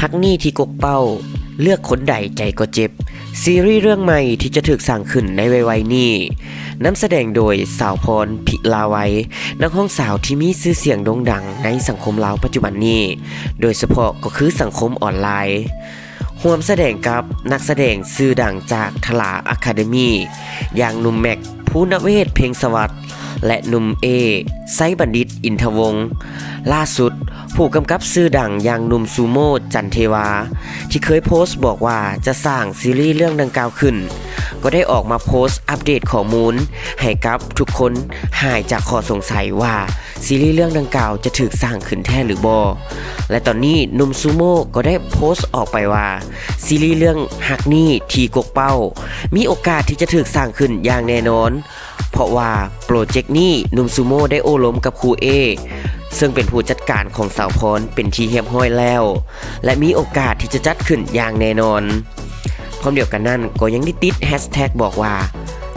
ຮັກນີ້ທີ່ກົກເປົ້າ ເລືອກຄົນໃດໃຈກໍເຈັບ. ຊີຣີເລື່ອງໃໝ່ທີ່ຈະຖືກສ້າງຂຶ້ນໃນໄວໆນີ້ ນຳສະແດງໂດຍ ສາວພອນ ພິລາໄວ ນັກຮ້ອງສາວທີ່ມີຊື່ສຽງໂດ່ງດັງໃນສັງຄົມລາວປັດຈຸບັນນີ້ ໂດຍສະເພາະກໍຄືສັງຄົມອອນລາຍ. ຮ່ວມສະແດງກັບນັກສະແດງຊື່ດັງຈາກທະລາອາຄາເດມີ ຢ່າງໜຸ່ມແມັກ ພູນະເວດ ເພັງສະຫວັດ ແລະ ໜຸ່ມເອ ໄຊບັນດິດ ອິນທະວົງ. ລ່າສຸດ, ຜູ້ກຳກັບຊື່ດັງຢ່າງໜຸ່ມຊູໂມ ຈັນເທວາ ທີ່ເຄີຍໂພສບອກວ່າຈະສ້າງຊີຣີເລື່ອງດັ່ງກ່າວຂຶ້ນ ກໍໄດ້ອອກມາໂພສອັບເດດຂໍ້ມູນໃຫ້ກັບທຸກຄົນຫາຍຈາກຂໍ້ສົງໄສວ່າ ຊີຣີເລື່ອງດັ່ງກ່າວຈະຖືກສ້າງຂຶ້ນແທ້ຫຼືບໍ່. ແລະ ຕອນນີ້ໜຸ່ມຊູໂມກໍໄດ້ໂພສອອກໄປວ່າ ຊີຣີເລື່ອງຮັກນີ້ທີ່ກົກເປົ້າ ມີໂອກາດທີ່ຈະຖືກສ້າງຂຶ້ນຢ່າງແນ່ນອນ, ເພາະວ່າໂປຣເຈັກນີ້ໜຸ່ມຊູໂມໄດ້ໂອ້ລົມກັບຄູເອ ເຊິ່ງເປັນຜູ້ຈັດການຂອງສາວພອນເປັນທີ່ຮຽບຮ້ອຍແລ້ວ ແລະ ມີໂອກາດທີ່ຈະຈັດຂຶ້ນຢ່າງແນ່ນອນ. ພ້ອມດຽວກັນນັ້ນກໍຍັງໄດ້ຕິດແຮັດແທັກບອກວ່າ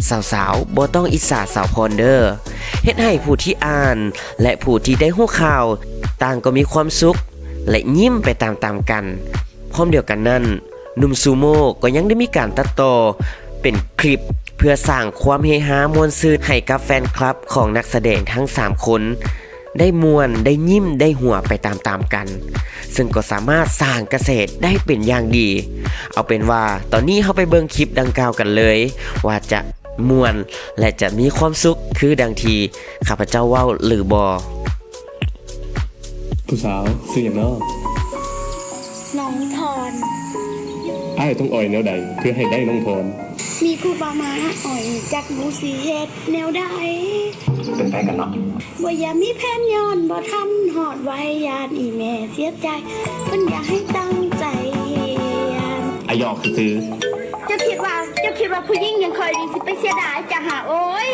ສາວໆ ບໍ່ຕ້ອງອິດສາສາວພອນເດີ້. ເຮັດໃຫ້ຜູ້ທີ່ອ່ານ ແລະ ຜູ້ທີ່ໄດ້ຮູ້ຂ່າວ ຕ່າງກໍມີຄວາມສຸກ ແລະ ຍິ້ມໄປຕາມໆກັນ. ພ້ອມດຽວກັນນັ້ນ, ໜຸ່ມຊູໂມກໍຍັງໄດ້ມີການຕັດຕໍ່ເປັນຄລິບ ເພື່ອສ້າງຄວາມເຮຮາມ່ວນຊື່ນໃຫ້ກັບແຟນຄລັບຂອງນັກສະແດງທັງສາມຄົນ ໄດ້ມ່ວນ, ໄດ້ຍິ້ມ, ໄດ້ຫົວໄປຕາມໆກັນ, ເຊິ່ງກໍສາມາດສ້າງກະແສໄດ້ເປັນຢ່າງດີ. ເອົາເປັນວ່າຕອນນີ້ເຮົາໄປເບິ່ງຄລິບດັ່ງກ່າວກັນເລີຍ ວ່າຈະມ່ວນ ແລະ ຈະມີຄວາມສຸກຄືດັ່ງທີ່ຂ້າພະເຈົ້າເວົ້າຫຼືບໍ່? ຜູ້ສາວ ຊື່ຫຍັງນໍ? ນ້ອງພອນ. ອ້າຍຕ້ອງອອຍແນວໃດເພື່ອໃຫ້ໄດ້ນ້ອງພອນ? ມີຜູ້ບ່າວມາອອຍ ຈັກບໍ່ຊິເຮັດແນວໃດ? ເປັນແຟນກັນເນາະ. ບໍ່ຢາກມີແຜນຍ້ອນບໍ່ທັນຮອດໄວ ຢ້ານອີ່ແມ່ເສຍໃຈ ເພິ່ນຢາກໃຫ້ຕັ້ງໃຈຮຽນ. ອາ ຫຍອກຊື່ໆ. ເຈົ້າຄິດວ່າ ເຈົ້າຄິດວ່າຜູ້ຍິງຢ່າງຂ້ອຍນີ້ຊິໄປເສຍດາຍຈັກຫາ? ໂອ້ຍ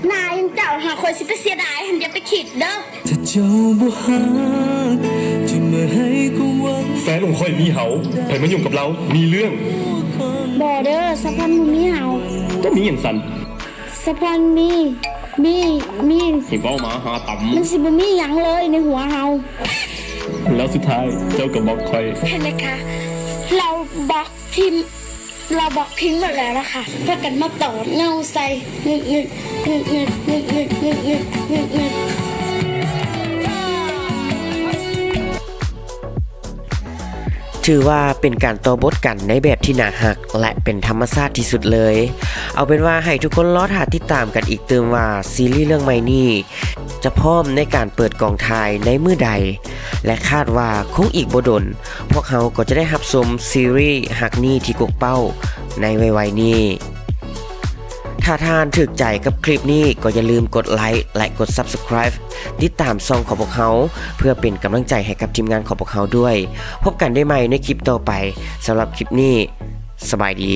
ໜ້າຢ່າງເຈົ້າຫາ ຂ້ອຍຊິໄປເສຍດາຍຫັ້ນ ຢ່າໄປຄິດເດີ້. ຖ້າເຈົ້າບໍ່ຮັກ ຈະມາໃຫ້ຄວາມຫວັງ. ແຟນຂອງຂ້ອຍມີເຮົາ ໃຜມາຫຍຸ້ງກັບລາວ ມີເລື່ອງ. ບໍ່ເດີ້ ສາວພອນບໍ່ມີເຮົາ. ເຈົ້າມີຫຍັງຊັ້ນ? ສາວພອນມີ ມີ ມີ. ຊິເວົ້າມາຫາຕຳ. ມັນຊິບໍ່ມີຫຍັງເລີຍໃນຫົວເຮົາ. ແລ້ວສຸດທ້າຍເຈົ້າກໍບລັອກຂ້ອຍ. ເຫັນໄດ້ຄະ? ລາວບລັອກພິມ ລາວບລັອກພິມໝົດແລ້ວນະຄະ. ພາກັນມາຕອດເງົາໃສ່. ງຶກໆ. ຖືວ່າເປັນການຕໍ່ບົດກັນໃນແບບທີ່ໜ້າຮັກ ແລະ ເປັນທຳມະຊາດທີ່ສຸດເລີຍ. ເອົາເປັນວ່າໃຫ້ທຸກຄົນລໍຖ້າຕິດຕາມກັນອີກຕື່ມວ່າ ຊີຣີເລື່ອງໃໝ່ນີ້ຈະພ້ອມໃນການເປີດກອງຖ່າຍໃນມື້ໃດ ແລະ ຄາດວ່າຄົງອີກບໍ່ດົນ ພວກເຮົາກໍຈະໄດ້ຮັບຊົມຊີຣີຮັກນີ້ທີ່ກົກເປົ້າໃນໄວໆນີ້. ຖ້າທ່ານຖືກໃຈກັບຄລິບນີ້ ກໍຢ່າລືມກົດໄລຄ໌ ແລະ ກົດ Subscribe ຕິດຕາມຊ່ອງຂອງພວກເຮົາ ເພື່ອເປັນກຳລັງໃຈໃຫ້ກັບທີມງານຂອງພວກເຮົາດ້ວຍ. ພົບກັນໄດ້ໃໝ່ໃນຄລິບຕໍ່ໄປ. ສຳລັບຄລິບນີ້ ສະບາຍດີ.